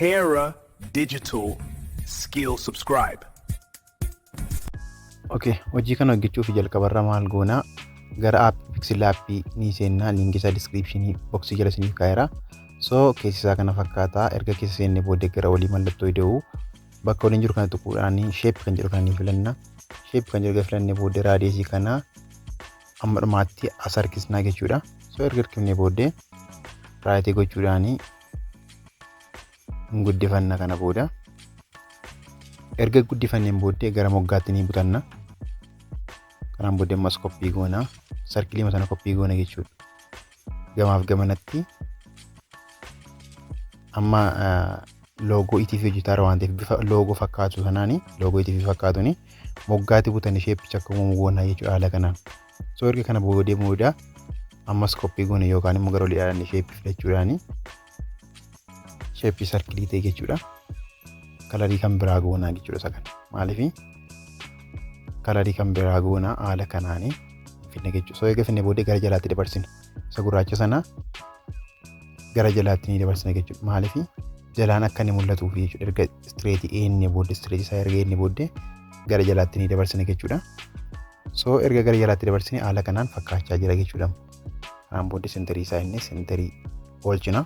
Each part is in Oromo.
Sahara Digital Skill Subscribe. Okay, hojii kana hojjechuuf jalqabarra maal goonaa? Gara app Pixel app ni seennaa, liinkii isaa description box jala isiniif kaa'eera. So keessi isaa kana fakkaata. Erga keessa seennee booddee gara olii mallattoo ida'uu bakka waliin jiru kana tuquudhaan shape kan jedhu kana ni filanna. Shape kan jedhu erga filannee booddee raadiyeesii kana amma dhumaatti as harkisnaa jechuudha. So erga harkifnee booddee raayitii gochuudhaan hin guddifanna kana booda. Erga guddifanneen booddee gara moggaatti ni butanna. Kanaan booddee ammas koppii goona. Sarkilii sana koppii goona jechuudha. Gamaaf gamanatti amma loogoo ETV hojjetaara waan ta'eef bifa loogoo fakkaatu sanaani loogoo ETV fakkaatuuni moggaatti butanii sheeppicha akka uumamu goona jechuudha haala kanaan. So erga kana boodee booda ammas koppii goone yookaan immoo gara olii ilaalanne sheeppii filachuudhaani sheeppii sarkilii ta'e jechuudha. Kalarii kan biraa goonaa jechuudha isa kana. Maaliif kalarii kan biraa goonaa haala kanaani finne jechuudha. So erga finne booddee gara jalaatti dabarsina. Isa gurraacha sana gara jalaatti ni dabarsina jechuudha. Maaliif jalaan akka inni mul'atuuf jechuudha. Erga istireetii eenne booddee istireetii isaa erga eenne booddee gara jalaatti ni dabarsina jechuudha. So erga gara jalaatti dabarsine haala kanaan fakkaachaa jira jechuudha. Kanaan booddee sentarii isaa inni sentarii oolchina.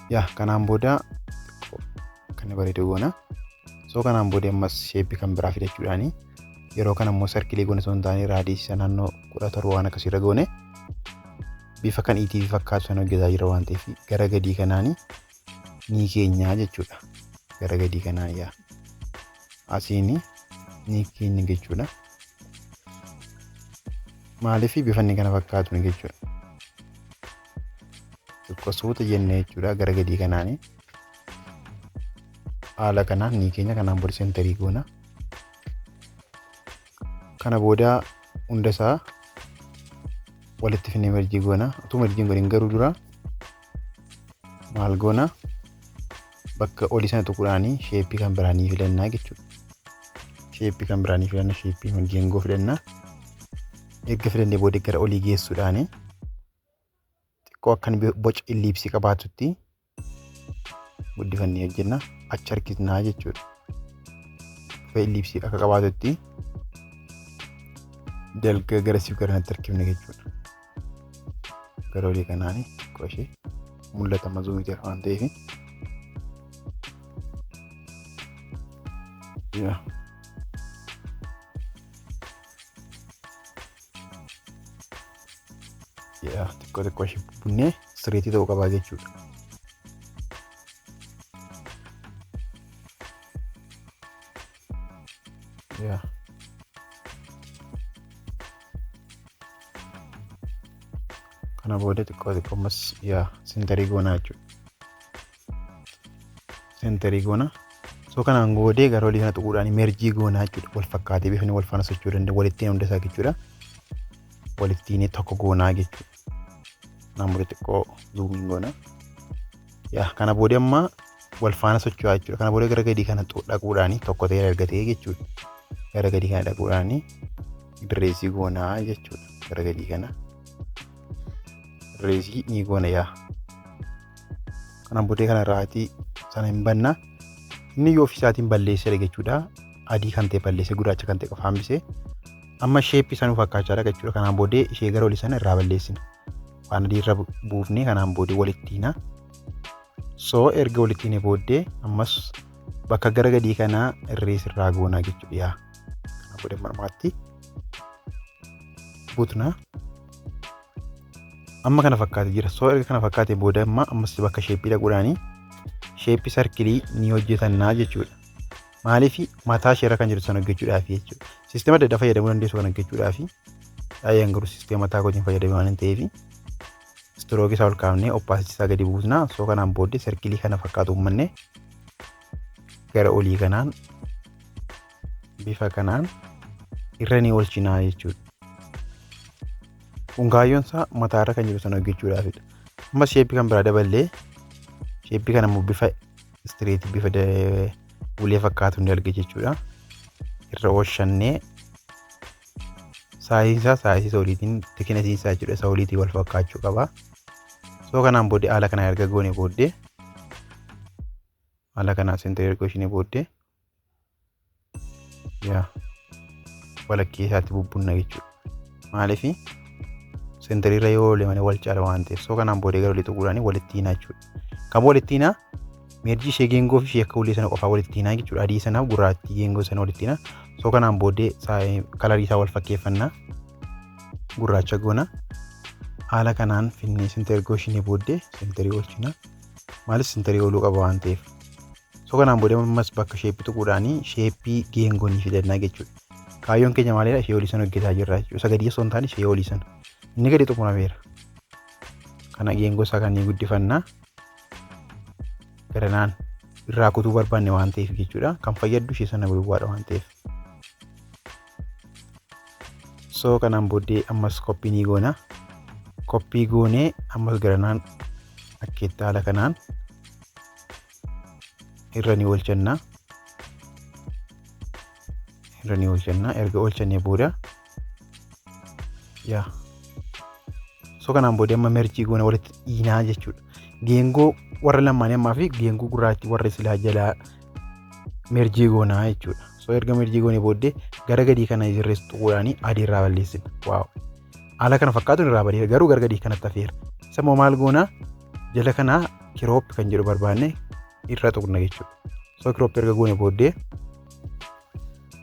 Yaa kanaan booda kan bareedu goona. So kanaan booda ammas sheeppii kan biraa fidachuudhaani yeroo kana immoo sarkilii goone osoo hin taane raadiyeesii isaa naannoo 17 waan akkasiirra goone bifa kan ETV fakkaatu sana hojjetaa jira waan ta'eef gara gadii kanaani ni keenyaa jechuudha. Gara gadii kanaan yaa asiin ni keenya jechuudha. Maaliif bifa inni kana fakkaatu jechuudha. Xiqqoo suuta jennee jechuudha gara gadii kanaani. Haala kanaan ni keenya kanaan booda sentarii goona. Kana booda hunda isaa walitti finnee merjii goona. Utuu merjiin godhin garuu dura maal goona bakka olii sana tuquudhaan sheeppii kan biraa ni filannaa jechuudha. Sheeppii kan biraa ni filanna, sheeppii geengoo filanna. Erga filannee booda gara olii geessuudhaan xiqqoo akka inni boca illiipsii qabaatutti guddifannee hojjenna. Achi harkisnaa jechuudha. Bifa illiipsii akka qabaatutti dalga garasiif garanatti harkifna jechuudha. Gara olii kanaan xiqqoo ishee mul'ata amma zuumii jira waan ta'eef. Yaa. Yaa xiqqoo xiqqoo ishee bunnee sirriitti ta'uu qabaa jechuudha. Yaa. Kana booda xiqqoo xiqqoo ammas yaa sentarii goonaa jechuudha. Sentarii goona. So kanaan goodee gara olii kana tuquudhaan merjii goonaa jechuudha. Wal fakkaatee bifni wal faana socho'uu danda'a. Walitti hunda isaa jechuudha. Walitti tokko goonaa jechuudha. Kanaan booda xiqqoo zuumiin goona. Yaa kana booda amma wal faana socho'aa jechuudha. Kana booda gara gadii kana dhaquudhaan tokko ta'ee argatee jechuudha. Gara gadii kana dhaquudhaan direesii goonaa jechuudha. Gara gadii kana direesii ni goona yaa. Kanaan booddee kana irraatii sana hin banna. Inni yoo ofii isaatiin balleesseera jechuudha. Adii kan ta'e balleessee gurraacha kan ta'e qofa hambisee. Amma sheeppii isaa nuuf fakkaachaa jira jechuudha. Kanaan booddee ishee gara olii sana irraa balleessina. Waan adii irra buufnee kanaan booddee walitti hiina. So erga walitti hiine booddee ammas bakka gara gadii kanaa irrees irraa goonaa jechuudha. Yaa. Kanaan booddee marmaatti butna. Amma kana fakkaate jira. So erga kana fakkaate booda amma ammas bakka sheeppii dhaquudhaani sheeppii sarkilii ni hojjetannaa jechuudha. Maaliif mataa isheerra kan jiru sana hojjechuudhaaf jechuudha. Sisteema adda addaa fayyadamuu dandeessu kan hojjechuudhaaf. Baay'een garuu sisteema mataa kootiin fayyadamee waan hin ta'eef istirookii isaa ol kaafnee oppaasitii isaa gadi buusna. So kanaan booddee sarkilii kana fakkaatu uummanne gara olii kanaan bifa kanaan irra ni oolchinaa jechuudha. Kun kaayyoon isaa mataarra kan jiru sana hojjechuudhaafidha. Ammas sheeppii kan biraa daballee sheeppii kana immoo bifa istireetii bifa ulee fakkaatu ni arga jechuudha. Irra oolchannee saayizii isaa saayizii isa oliitiin tikinasii isaa jechuudha. Isa oliitiin wal fakkaachuu qaba. So kanaan booddee haala kanaan erga goone booddee Haala kanaan center erga oolchinee booddee, yaa, walakkee isaatti bubbunna jechuudha. Maaliif centeriirra yoo oole malee wal caala waan ta'eef. So kanaan booddee gara olii tuquudhaan walitti hiinaa jechuudha. Kan walitti hiinaa merge ishee geengoo fi ishee akka ulee sana qofaa walitti hiinaa jechuudha. Adii sanaaf gurraattii geengoo sana walitti hiinaa. So kanaan booddee colorii isaa wal fakkeeffannaa, gurraacha goona. Haala kanaan finnee center erga oolchinee booddee centerii oolchina. Maalis centerii ooluu qaba waan ta'eef. So kanaan booddee ammas bakka shapeii tuquudhaan shapeii geengoo ni fidannaa jechuudha. Kaayyoon keenya maalidha? Ishee olii sana hojjetaa jirra jechuudha. Isa gadii osoo hin taane ishee olii sana. Inni gadi xumurameera. Kana geengoo isaa kan ni guddifannaa. Garanaan irraa kutuu barbaanne waan ta'eef jechuudha. Kan fayyaddu ishee sana duwwaadha waan ta'eef. So kanaan booddee ammas copy ni goona. Copy goonee ammas garanaan akkeetti haala kanaan irra ni oolchanna. Irra ni oolchanna. Erga oolchannee booda, yaa. So kanaan booddee amma merge goona, walitti dhiinaa jechuudha. Geengoo warra lamaanii ammaa fi geengoo gurraachi warra silaa jalaa merge goonaa jechuudha. So erga merge goonee booddee gara gadii kana sirreessu tuquudhaan adii irraa balleessina. Wow. Haala kana fakkaatuun irraa badeera, garuu gara gadii kanatti hafeera. Isa immoo maal goonaa? Jala kanaa crop kan jedhu barbaanne irra tuqna jechuudha. So crop erga goone booddee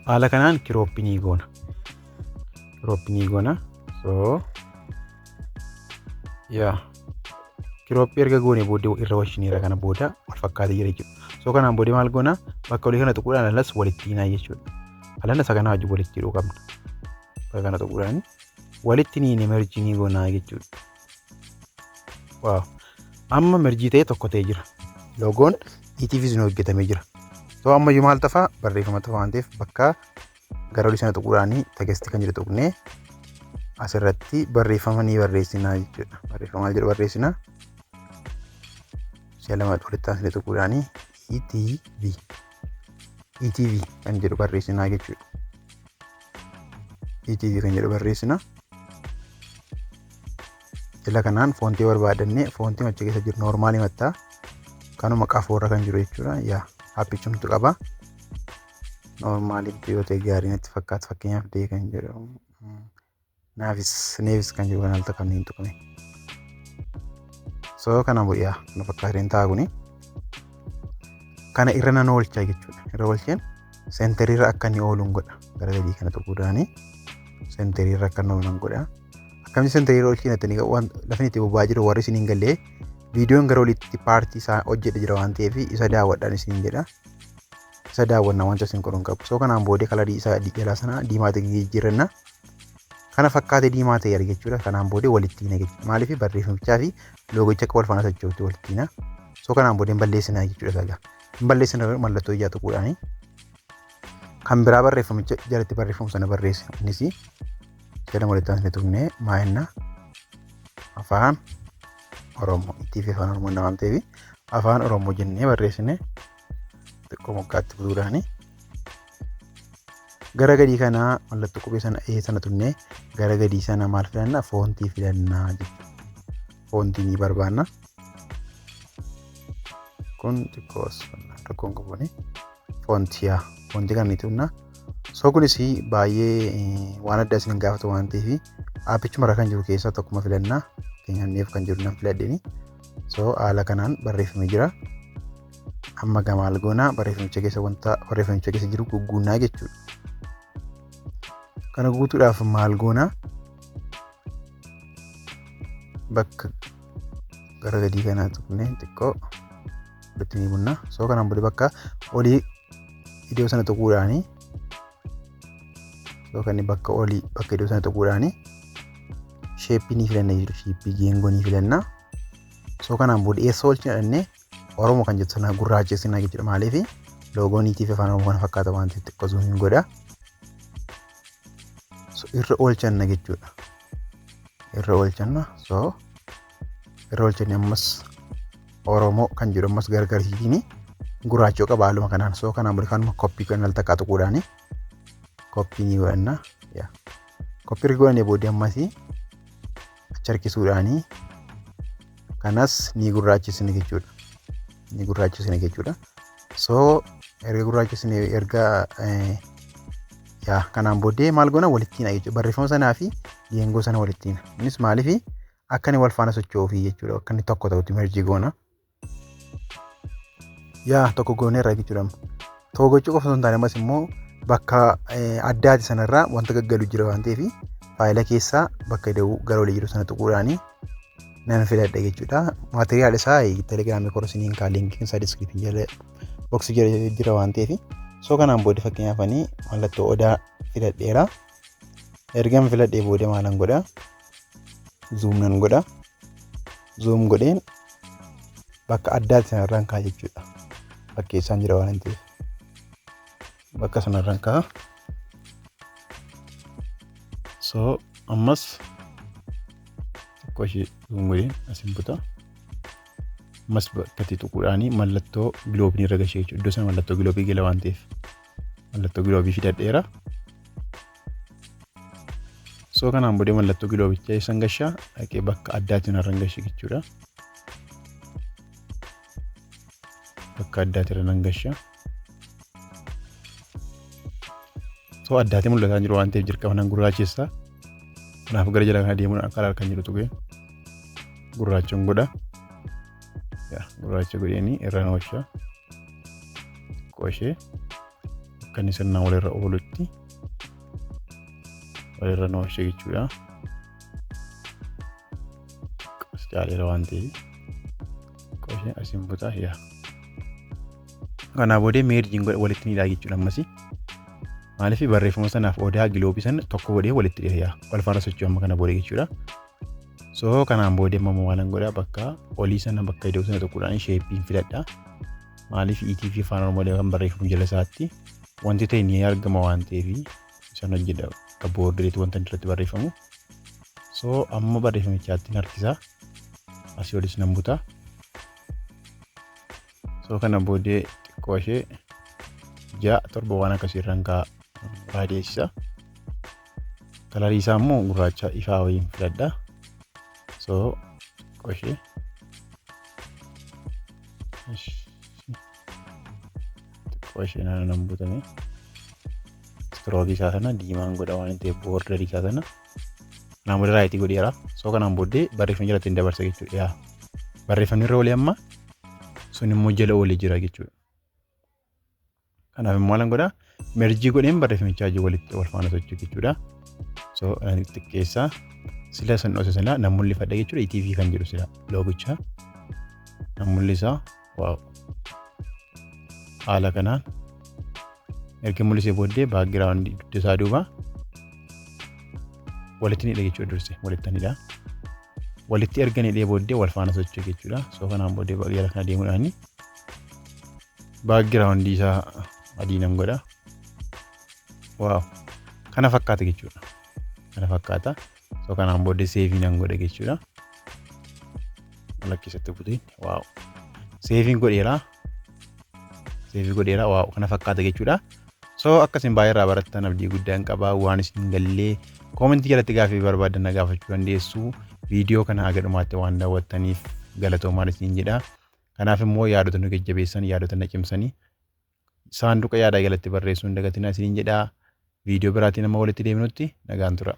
haala kanaan crop ni goona. Crop ni goona. So yaa, crop erga goone booddee irra walshiniira, kana booda wal fakkaatee jira jechuudha. So kanaan booddee maal goona? Bakka olii kana tuquudhaan alas walitti hiinaa jechuudha. Alaan isa kanaa wajjin walitti hidhuu qabna. Bakka kana tuquudhaan walitti ni merge ni goonaa jechuudha. Wow. Amma merge ta'e tokko ta'ee jira. Logoon ETV sun hojjetamee jira. So ammayyuu maal tafaa? Barreeffama tafa waan ta'eef bakka gara olii sana tuquudhaan text kan jedhu tuqnee asirratti barreeffama ni barreessinaa jechuudha. Barreeffama maal jedhu barreessinaa? Si'a lama walitti aansine tuquudhaan ETV ETV kan jedhu barreessinaa jechuudha. ETV kan jedhu barreessina. Jala kanaan fontii barbaadannee fontii achi keessa jiru normalii mattaa kanuma qafoorra kan jiru jechuudha. Yaa, appichumtu qaba. Normalii yoo ta'e gaarii natti fakkaata, fakkeenyaaf dee kan jedhu naafis neefis kan jedhu kan al takka hin tuqame. So kana yaa, kana fakkaateen ta'a kuni. Kana irra nan oolcha jechuudha. Irra oolcheen centeriirra akka inni ooluun godha. Gara gadii kana tuquudhaani centeriirra akka inni ooluun godha. Akkamitti centeriirra oolchiin jettanii lafni itti bobba'aa jiru warri isin hin gallee, viidiyoon gara olitti partii isaa hojjedhe jira waan ta'eef isa daawwadhaan isin jedha. Isa daawwannaa wanta isin godhuun qabu. So kanaan booddee colorii isaa jalaa sana diimaa jijjiiranna. Kana fakkaatee diimaa ta'e arga jechuudha. Kanaan booddee walitti hiina jechuudha. Maaliif barreeffamichaa fi logocha akka wal faana socho'utti walitti hiina. So kanaan booddee hin balleessinaa jechuudha sagaa. Hin balleessina mallattoo ijaa tuquudhaani. Kan biraa barreeffamicha jalatti barreeffamu sana barreessina. Innis jedhama walitti aansine tuqnee maa'inna Afaan Oromoo itti fi Afaan Oromoo waan ta'eef Afaan Oromoo jennee barreessine xiqqoo moggaatti butuudhaani. Gara gadii kanaa mallattoo qubee sana ee sana tuqnee gara gadii sana maal filannaa? Fontii filannaa jechuudha. Fontii ni barbaanna. Kun xiqqoo rakkoon qabuni. Fontii, yaa, fontii kana ni tuqna. So kunis baay'ee waan addaa isin gaafatu waan ta'eef appichuma kan jiru keessaa tokkuma filannaa. Fakkeenyaaf neef kan jiru nan filadheeni. So haala kanaan barreeffamee jira. Amma gamaal goonaa? Barreeffamicha keessa wanta barreeffamicha keessa jiru gugguunnaa jechuudha. Kana guutuudhaaf maal goonaa? Bakka gara gadii kanaa tuqnee xiqqoo walitti ni bunna. So kanaan booda bakka olii iddoo sana tuquudhaani, so kan bakka olii bakka iddoo sana tuquudhaani shapeii ni filanna jechuudha. Shapeii geengoo ni filanna. So kanaan booda eessa oolchina dhannee Oromoo kan jettu sana gurraachessina jechuudha. Maaliif logoon ETV Afaan Oromoo kana fakkaata waan ta'eef xiqqoo zoomiin godha. So irra oolchanna jechuudha. Irra oolchanna. So irra oolchanne ammas Oromoo kan jedhu ammas gargarsiitiin gurraachoo qaba haaluma kanaan. So kanaan booda kanuma copy kan al takkaa tuquudhaani copy ni godhanna. Copy erga godhannee booddee ammas achi harkisuudhaani kanas ni gurraachisna jechuudha. Ni gurraachisna jechuudha. So erga gurraachessinee, erga yaa kanaan booddee maal goona? Walitti hina jechuudha. Barreeffama sanaa fi geengoo sana walitti hina. Innis maaliif akka inni wal faana socho'uufi jechuudha. Akka inni tokko ta'utti merge goona. Yaa, tokko gooneerra jechuudha. Tokko gochuu qofa osoo hin taane, ammas immoo bakka addaati sanarraa wanta gaggalu jira waan ta'eef, faayila keessaa bakka ida'uu gara olii jiru sana tuquudhaanii nan filadha jechuudha. Material isaa telegiraamii korsiniin kaa, liinkiin isaa description jala box jira waan ta'eef. So kanaan booddee fakkeenyaaf ani mallattoo odaa filadheera. Ergan filadhee booddee maalan godha? Zoom nan godha. Zoom godheen bakka addaati sanarraan kaa'a jechuudha. Fakkeessaan jira waan ta'eef. Bakka sanarraan kaa'a. So ammas xiqqoo ishee zoom godheen asin buta. Ammas bakka itti tuquudhaanii mallattoo giloobii irra gashee jechuudha. Iddoo sana mallattoo giloobii gala waan ta'eef, mallattoo giloobii fidadheera. So kanaan booddee mallattoo giloobichaa eessan gashaa? Dhaqee bakka addaatiin irra gashe jechuudha. Bakka addaatiin irra nan gasha. So addaatiin mul'ataa jiru waan ta'eef, jalqaba nan gurraachessa. Kanaaf gara jala kana deemuun akka kan jiru tuqee gurraachan godha. Gurraacha godheeni irra oolcha. Xiqqoo ishee akka inni sirnaan walirra oolutti walirra oolcha jechuudha. As caaleera waan ta'eef, xiqqoo ishee asiin butaa yaa. Kanaa booddee mergeiin godhe, walitti ni jechuudha ammasii. Maaliif barreeffama sanaaf odaa giloobii sana tokko godhee walitti dhiya, wal faana socho'u amma kana booda jechuudha. So kanaan booddee immoo maalan godhaa? Bakka olii sana, bakka iddoo sana tokkodhaan shapeiin filadha. Maaliif ETV Afaan Oromoo kan barreeffamu jala isaatti wanti ta'e ni argama waan ta'eef, isaan hojjedha akka borderiitti wanta irratti barreeffamu. So amma barreeffamichaatti harkisaa, asii olis nan buta. So kana booddee xiqqoo ishee 6, 7 waan akkasii irraan ka'a radiusisa. Colorii isaa immoo gurraacha ifaa wayiin filadha. So xiqqoo ishee naannoo nan butame. Strokeii isaa sana diimaan godha waan ta'eef, borderii isaa sana. Kanaan booda rightii godheera. So kanaan booddee barreeffama jalatti hin dabarsa jechuudha. Yaa, barreeffamni irra oolee, amma sun immoo jala oolee jira jechuudha. Kanaaf immoo maalan godhaa? Merge godheen barreeffamichaa wajjin walitti wal faana socho'u jechuudha. So xiqqeessaa sila san dhoose sana nan mul'ifadha jechuudha. ETV kan jedhu sila logocha nan mul'isa. Wow. Haala kanaan erga mul'isee booddee backgroundii dugda isaa duuba walitti ni jechuudha, durse walitti ni walitti erga ni booddee wal faana socho'u jechuudha. So kanaan booddee jala kana deemuudhaan backgroundii isaa adii nan godha. Wow. Kana fakkaata jechuudha. Kana fakkaata. So kanaan booddee saveii nan godha jechuudha. Wala keessatti buteen, wow. Saveiin godheera. Saveii godheera. Wow. Kana fakkaata jechuudha. So akkasiin baay'ee irraa barattan abdii guddaan qaba. Waan isin gallee commentii jalatti gaaffii barbaadan na gaafachuu dandeessu. Viidiyoo kana haga dhumaatti waan daawwattaniif galatoomaan isin jedha. Kanaaf immoo yaadota nu jajjabeessan, yaadota na cimsanii saanduqa yaadaa jalatti barreessuu hin dagatinaa isiniin jedha. Viidiyoo biraatiin amma walitti deebinutti nagaan tura.